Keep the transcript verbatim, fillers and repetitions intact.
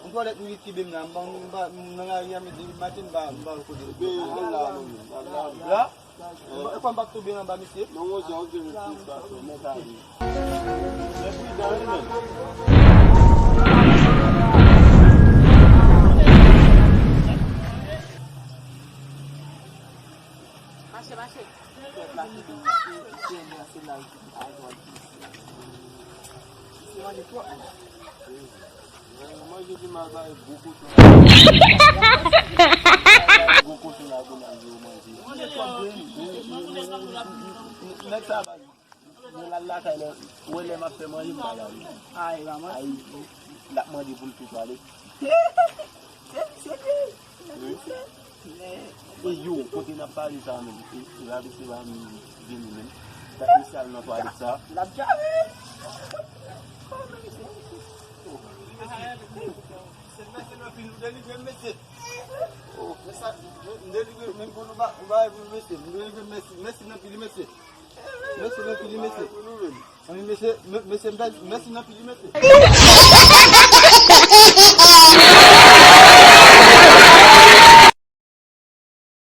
Yon twalèt m vin kenbe m la, m pa, m pa, m nan lari a, men depi maten m pa, m pa wè kote l. Epi, men la, men la. La? E kwa m pa t tonbe anba misye? Non, monchè, ok, men ti sa, men ta di. Men pridan, wi, men. Mache, mache. Misye manje twòp, men. Manje pi mal, ba gwo kochon. Gwo kochon la, gwo nan yo manje. Nèg sa, ba Mwen al lakay la, ou wè lè m ap fè manje, m pa ba li. Ay, maman. Ay, l ap mande pou l tou pale. Se misye ki. Wi. E yo, kote n ap pale sa menm? E, e, rabi se pa m vini menm. Sa ki sal nan twalèt sa. L ap djawe. Se mèsi nan fil, ou delivre m, mesye. Oh, men sa, m delivre, menm pou nou ba, ou ba pou mesye. M delivre, mèsi, mèsi nan fil, mesye. Mesye, men fini, mesye. Ann, mesye, me- mesye, mèsi, mèsi nan fini, mesye.